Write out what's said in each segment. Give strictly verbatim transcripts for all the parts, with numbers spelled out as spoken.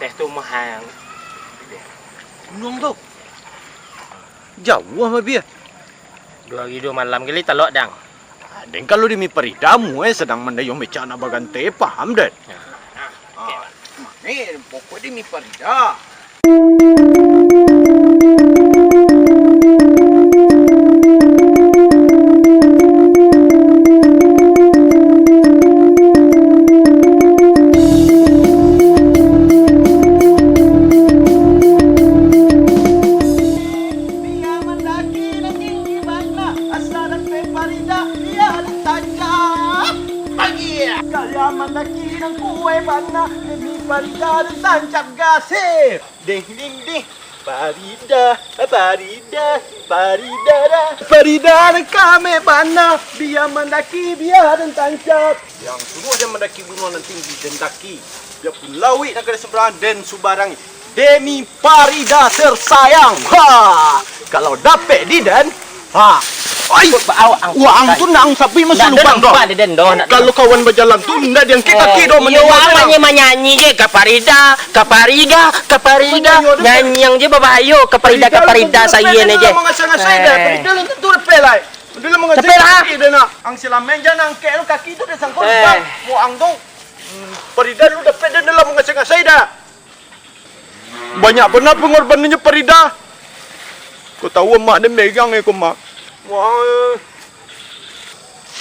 Teh tu mahang. Gunuang tu. Jauah mah, Bia. Duo hari duo malam kali talok, dang. Ah, den kalau demi Parida, muai sadang mandayuang becak nak baganteh, paham den? Nah, nah, oke. Ah, mane pokok demi Parida. Bia mandaki nan tinggi bana, asa dapek Parida, bia nan tancap. Agia. Gaya mandaki nan kuwaik bana, demi Parida nan tancap gasih. Ding, ding, ding. Parida, Parida, Parida dah. Parida nan kameh bana, bia mandaki, bia nan tancap. Yang suruah den mandaki gunuang nan tinggi, den daki. Biapun lauik nan ka di sabarang, den subarangi. Demi Parida tersayang. Ha! Kalau dapek di den, ha! Oi! Awak ang-, waang tu nang sapi masuk lubang doh. Kalau kawan bajalan tu, ndak diangkek kaki doh. Iyo, waang manyanyi-manyanyi je, ka Parida, ka Parida, ka Parida. Nyanyiang je babahayo, ka Parida, ka Parida, sagian je. Parida lah tentu dapek lah. Dulu mangasai kaki dah nak. Ang silamen jan angkek lu kaki tu dah sangkut lubang. Waang tu. Hmm, Parida lu dapek dah dalam mangasai-ngasai dah. Banyak bana pangorbanannyo Parida. Kau tahu mak dia megang ya, kau mak. Wah.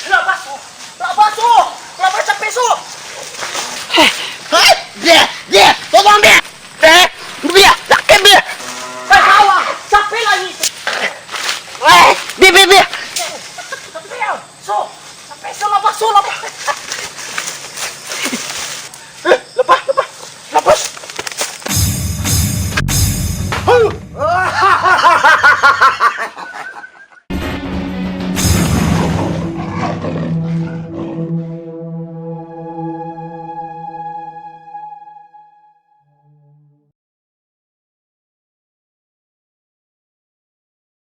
Lah basuh. Lah basuh. Lah basuh, capek, Su. Hei, dia, dia, tolong dia. Eh, dia, sakit dia. Eh, awak, capek lagi. Eh, dia, dia, dia. Capek, Su. Capek, Su, lah basuh, lah basuh. Eh, lepas, lepas. Lepas. Aduh.